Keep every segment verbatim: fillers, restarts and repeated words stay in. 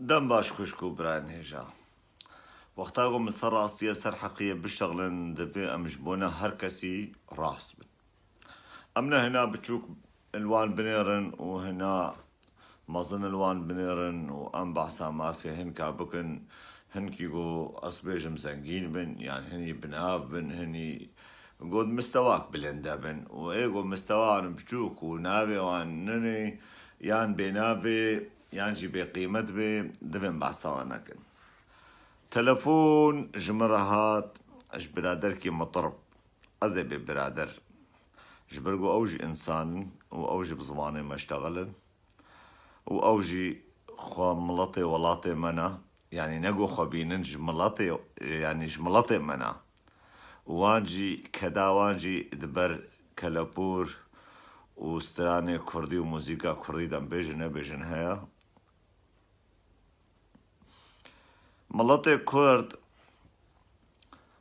Dem baş xwişk û birayên hêja. Wexta ku min ser rastiyê, ser heqiyê bişexlin, divê em ji bona her kesî rast bin. Em ne hina biçûk li wan binêrin û hina mezin li wan binêrin û em behsa mafê hinka bikin. Hinkî ku ez bêjim zengîn bin, yan hinî binav bin, hinî got mistewak bilinde bin û ê ku mistewa wan biçûk û navê wan ninê, yan bênavê, yan jî bêqîmet bê, divên behsa wan nekin. Telefon ji min re hat, ji biraderkî mitirb. Ez ê bê birader. Ji ber ku ew jî însan in û ew jî bi zimanê me ştexil in û ew jî xwe miletê welatê me ne. Yanî ne ku xwe bînin ji miletê, yanî ji miletê me ne. Wan jî, keda wan jî di ber kelepûr û stranê kurdî û muzîka kurdî de bêjin nebêjin heye. Miletê kurd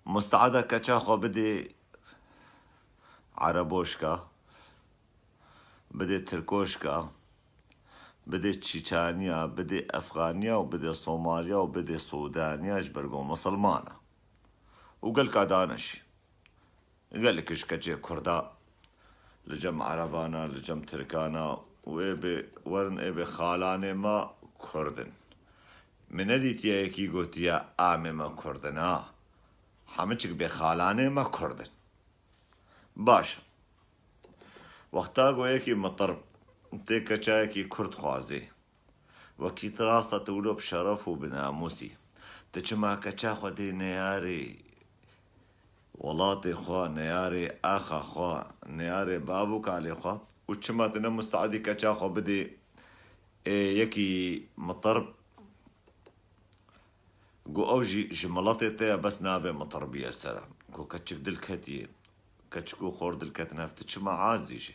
musteeda keça xwe bidê ereboşka, bidê tirkoşka, bidê çîçaniya, bidê efxaniya û bidê somaliya û bidê sudaniya ji ber ku misilman e. Û gelka dane jî. Gelek ji keçê kurda li cem erebana, li cem tirkana û ê bê werin ê bê xalanê me kurd in. Min nedîtiye yekî gotiye amê me kurd in, ha. Hemiçik bê xalanê me kurd in. Baş e. Wexta ku yekî mitirb tê keçayekî kurd xwazê, wekî tu rast e, tu wilo bi şeref û bi namûs î. Tu çima keça xwe dê neyarê welatê xwe, neyarê axa xwe, neyarê bav û kalê xwe û çima tu ne musteedî keça xwe bidê, ê, yekî mitirb? Ku ew jî ji miletê te ye, bes navê mitirbiye ser e. Ku keçik dil ketiye, keçik û xor dil ketin hev, tu çima az dîjî?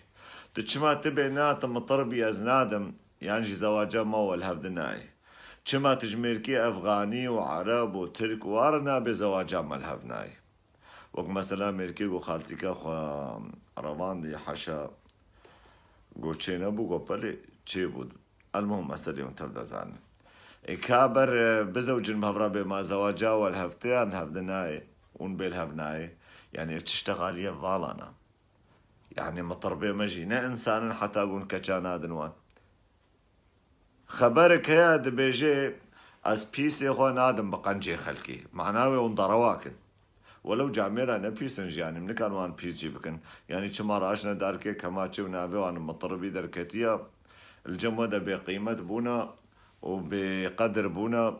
Tu çima tu bê na tu mitirb bî ez nadim, yan jî zewaca me we li hev dinayê? Çima tu ji mêrkê efxanî û ereb û tirk û ware nabê zewaca me li hev nayê? Wek mesela mêrkê ku xaltîka xwe revandî heşa, ku çê nebû, ku pelê çê bû. Elmuhim meselê hûn tev dezanin. Ê ka ber, e, bizewcin bi hev re bê ma zewaca we li hev tê yan hev di nayê, hûn bê li hev nayê. Yanî ev çi ştexaliyê valana? Yanî mitirbê me jî ne însan in heta ku hûn keça nadin wan. Xeberek heye dibêje, ez pîsê xwe nadim bi qencê xelkê. Mana wê hûn derewa kin. Welew camêra ne pîs in jî, yanî min nikarin wan pîs jî bikin. Yanî çima raşne darkê kemaçê û navê wan mitiribî derketiye, li cem we de bêqîmet bûne û bêqedir bûne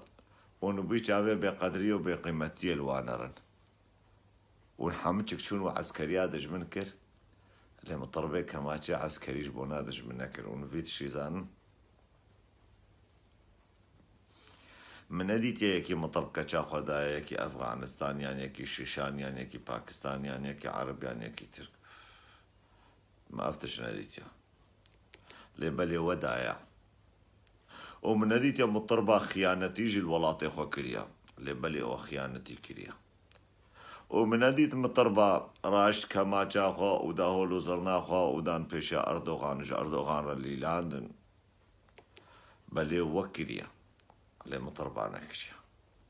û nibî çavê bêqedriyê û bêqîmetiyê li wan nerin. Hûn hemiçik çûn û eskeriya dijmin kir, lê mitirbê kemaçê eskerî ji bona dijmin nekir. Hûn vî tiştî zanin? Min nedîtiye yekî mitirb keça xwe daye yekî Efxanistan, yan yekî Şîşan, yan yekî Pakistan, yan yekî Ereb, yan yekî Tirk. Me ev tişt nedîtiye. Lê belê we daye. Û min nedîtiye mitirba xiyanetî jî li welatê xwe kiriye. Lê belê we xiyanetî kiriye. Û min nedît mitirba raşt kemaça xwe û da hol û zirna xwe û dan pêşiya Erdogan, ji Erdogan re lîlandin. Belê we kiriye. Lê mitirba nekiriye.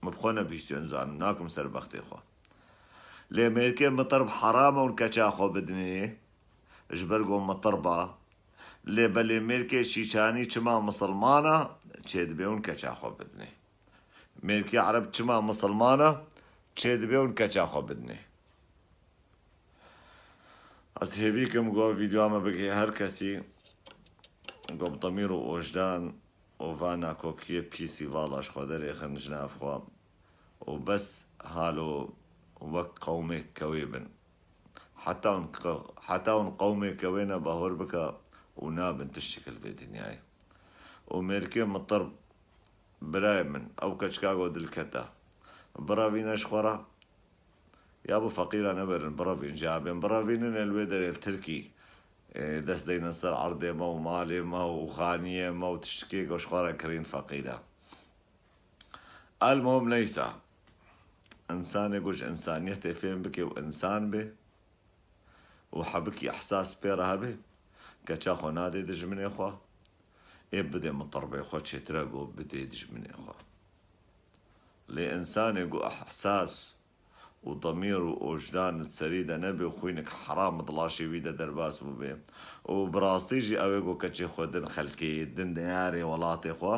Min bi xwe nebihîstiye, nizanim, nakim ser bextê xwe. Lê mêrkê mitirb heram e hûn keça xwe bidinê, ji ber ku mitirba. Lê belê mêrkê Şîşanî çima misilman e, çêdibe hûn keça xwe bidinê. Mêrkê Ereb çima misilman e, çêdibe hûn keça xwe bidinê. Ez hêvî kim ku ev vîdeoya me bigihê her kesî ku bi demîr û ojdan û va nakokiyê pîsî vala ji xwe derêxin ji nav xwe û bes halo wek qewmê kewê bin. Heta hûn qe-, heta hûn qewmê kewê ne bahor bike û nabin tiştek li vê dinyayê. Û mêrkê mitirb, birayê min, ew keçika ku dil kete, birevîne ji xwe re. Ya bo feqîra neberin, birevîn, ji abên birevînin ê li wê derê li Tirkî, ê, dest deynin ser erdê me û malê me û xaniyê me û tiştikê ku ji xwe re kirîn feqîre. Elmuhim neysa, însanê ku ji însaniyetê fêm bike û însan be û hebikî ihsas pê re hebe, keça xwe nadê dijminê xwe, Ê bidê mitirbê xwe çêtir e ku bidê dijminê xwe. Lê însanê ku ihsas û demîr û ojdan di serî de nebe, xwînek heram di laşê wî de derbas bûbe. Û bi rastî jî ew ê ku keçê xwe din xelkê, din diyarê welatê xwe,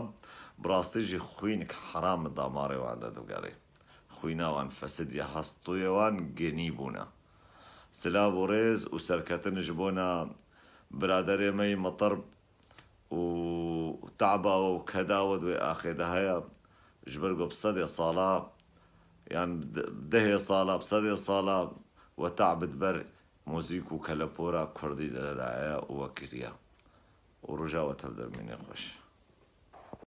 bi rastî jî xwînek heram di damarê wan de digere. Xwîna wan fesid ya hastûyê wan genî bûne. Silav û rêz û serketin ji bona biraderê me yî mitirb û taba we û keda we di wê axê de heye. Ji ber ku bi sedê sala, yan de-, dehê sala, bi sedê sala we tab di ber muzîk û kelepora kurdî de daye û we kiriye. Û roja we tev dermînê xweş.